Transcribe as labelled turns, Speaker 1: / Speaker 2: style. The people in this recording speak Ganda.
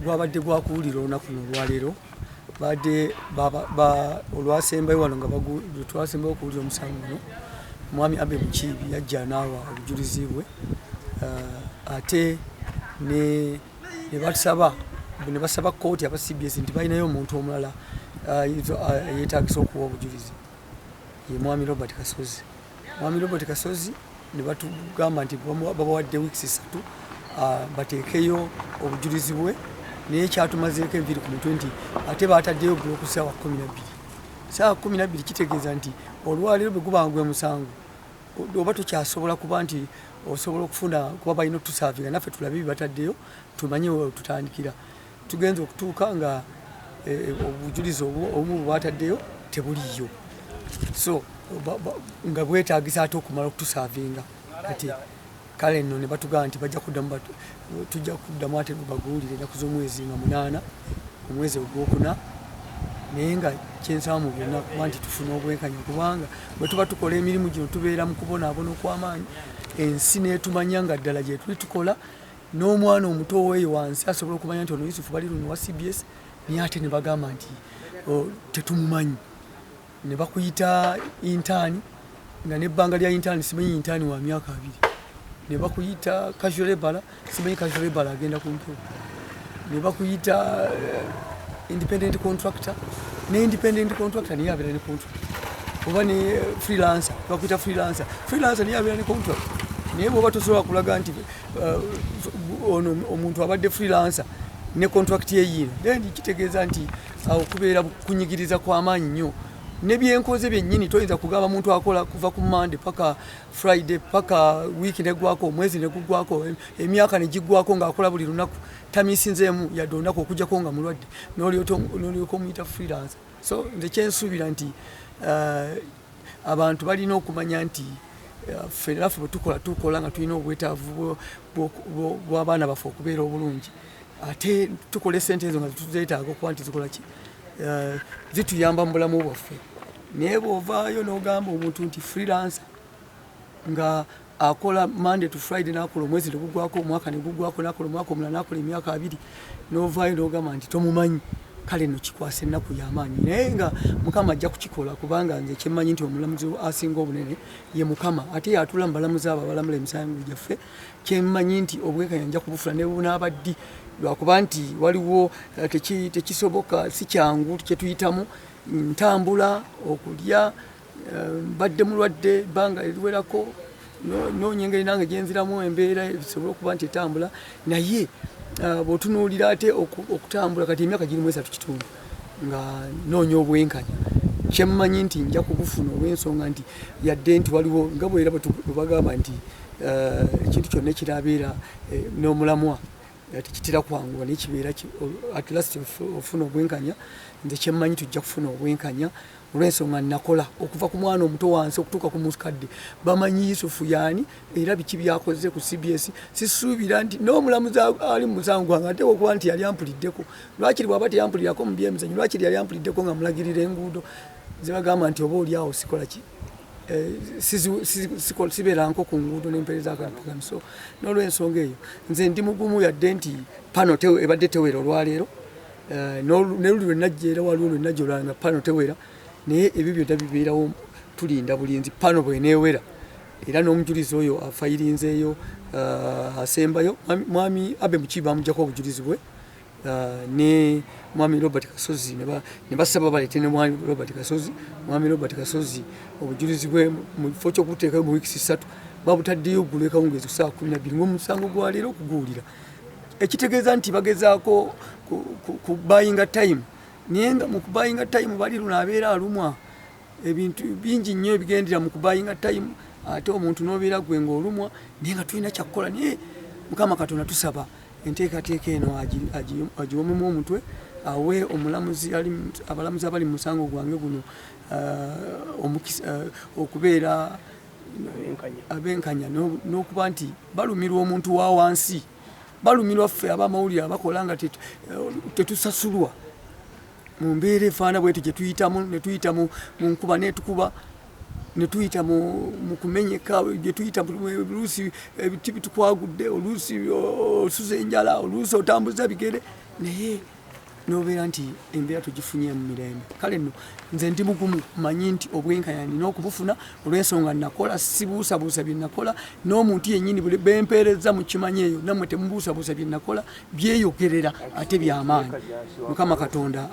Speaker 1: Gwabadde gwakuwulira olunaku luno olwaleero, badde olwasembayo wano nga twasembayo okuwulira omusango guno, Mwami Abe Mukiibi yajja n'awa obujulizi bwe, ate ne batusaba, ne basaba kkooti aba CBS nti balinayo omuntu omulala yeetagisa okuwa obujulizi, ye Mwami Robert Kasozi. Mwami Robert Kasozi ne batugamba nti babawadde weeks 3 bateekeyo obujulizi bwe, naye kyatumazeeko enviiri ku mutwe nti ate baataddeyo ggulo ku ssaawa 12. Ssaawa 12 kitegeeza nti olwaleero bwe guba gwe musango oba tukyasobola kuba nti osobola okufuna, kuba balina otutusaavinga naffe tulabe bye bataddeyo tumanye we tutandikira. Tugenze okutuuka nga obujulizi obumu bwe bataddeyo tebuliiyo, so nga bwetaagisa ate okumala okutusaavinga. Kati kale nno ne batugamba nti bajja kuddamu, tujja kuddamu ate baguwulire ennaku z'omwezi nga 8 omwezi ogwokuna. Naye nga kyensaba mu byonna kuba nti tufuna obwenkanya, kubanga bwe tuba tukola emirimu gino tubeera mu kubonaabona okw'amaanyi, ensi n'etumanya nga ddala gye tuli tukola, n'omwana omuto oweeyo wansi asobola okumanya nti ono Yusufu Baliruno wa CBS, naye ate ne bagamba nti tetumumanyi, ne bakuyita intern nga n'ebbanga lya intern simanyi intern wa myaka 2, ne bakuyita casual labor simanyi casual labor agenda ku mpewo, ne bakuyita independent contractor, ne independent contractor naye abeera ne contract, oba ne freelancer, bakuyita freelancer, freelancer naye abeera ne contract. Naye bw'oba tosobola kulaga nti ono omuntu abadde freelancer ne contract ye yiino, then kitegeeza nti awo kubeera kunyigiriza kw'amaanyi nnyo. Ne byenkoze byennyini toyinza kugamba muntu akola kuva ku Monday paka Friday paka wiiki neggwako, omwezi ne guggwako, emyaka ne giggwako ng'akola buli lunaku, tamisinzeemu yadde olunaku okuggyako nga mulwadde, n'olyoka omuyita freelancer. So nze kyensuubira nti abantu balina okumanya nti ffe naffe bwe tukola, tukola nga tulina obwetaavu bw'abaana baffe okubeera obulungi, ate tukola essente ezo nga tuzeetaaga okuba nti zikola ki, zituyamba mu bulamu bwaffe. Naye bw'ovaayo n'ogamba omuntu nti freelancer nga akola Monday to Friday, n'akola omwezi ne gugwako, omwaka ne gugwako, n'akola omwaka omulala, n'akola emyaka 2, n'ovaayo n'ogamba nti tomumanyi, kale nno kikwasa ennaku y'amaanyi. Naye nga Mukama ajja kukikola, kubanga nze kyemmanyi nti omulamuzi asinga obunene ye Mukama, ate y'atuula mu balamuzi abo abalamula emisango gyaffe. Kyemmanyi nti obwenkanya nja kubufuna ne bunaaba ddi, lwakuba nti waliwo tekisoboka, si kyangu kye tuyitamu, ntambula, okulya, mbadde mulwadde ebbanga eriwerako, noonya engeri nange gyenziramu embeera esobole okuba nti etambula. Naye bw'otunuulira ate okutambula kati emyaka girimu 3.5 nga noonya obwenkanya, kyemmanyi nti nja kubufuna olw'ensonga nti yadde nti waliwo nga bwera bwe bagamba nti ekintu kyonna ekiraabeera n'omulamwa tekitera kwanguwa, naye kibeera at last ofuna obwenkanya. Nze kyemmanyi tujja kufuna obwenkanya olw'ensonga nakola okuva ku mwana omuto wansi okutuuka ku mukadde, bamanyi Yusufu yaani era biki byakoze ku CBS. Sisuubira nti n'omulamuzi ali mu musango gwange ate okuba nti yali ampuliddeko, lwakiri bw'aba teyampulirako mu byemizannyo, lwakiri yali ampuliddeko nga mulagirira enguudo ze bagamba nti oba oli awo sikola ki, sibeeranko ku nguudo n'empeereza akapagano. So n'olw'ensonga eyo nze ndi mugumu, yadde nti pano ebadde tewera olwaleero, ne luli lwe najja era waliwo lwe najja olwala nga pano tewera, naye ebyo byonna bibeerawo, tulinda bulinzi pano bw'eneewera. Era n'omujulizi oyo afayirinzeeyo asembayo, Mwami Abe Mukiibi bamuggyako obujulizi bwe, ne Mwami Robert Kasozi ne basaba baleete ne Mwami Robert Kasozi. Mwami Robert Kasozi obujulizi bwe mu kifo ky'okubuteekayo mu wiikisi 3 babutaddeyo ggulo ekawungeezi ku ssaawa 12 ng'omusango gwa leero okuguwulira, ekitegeeza nti bagezaako ku buyinga time, naye nga mu kubayinga time bali luno abeera alumwa ebintu bingi nnyo ebigendera mu kubayinga time, ate omuntu n'obeera gwe ng'olumwa, naye nga tulina kyakukola. Naye Mukama Katonda tusaba enteekateeka eno agiwomemu omutwe, awe omulamuzi abalamuzi abali mu musango gwange guno omukisa okubeera abenkanya, n'okuba nti balumirwa omuntu wa wansi, balumirwa ffe ab'amawulire abakola nga tetusasulwa mu mbeera efaana bwetyo gye tuyitamu, ne tuyita mu nkuba n'etukuba, ne tuyita mu kumenyeka gye tuyita, oluusi ebiti bitukwagudde, oluusi osuza enjala, oluusi otambuza bigere. Naye nobeera nti embeera tugifunye mu mirembe. Kale nno nze ndi mugumu, manyi nti obwenkanya nina okubufuna olw'ensonga nakola, sibuusabuusa bye nakola. N'omuntu yennyini bempeereza mukimanyi eyo, nammwe temubuusabuusa bye nakola, byeyogerera ate byamaanyi. Mukama Katonda.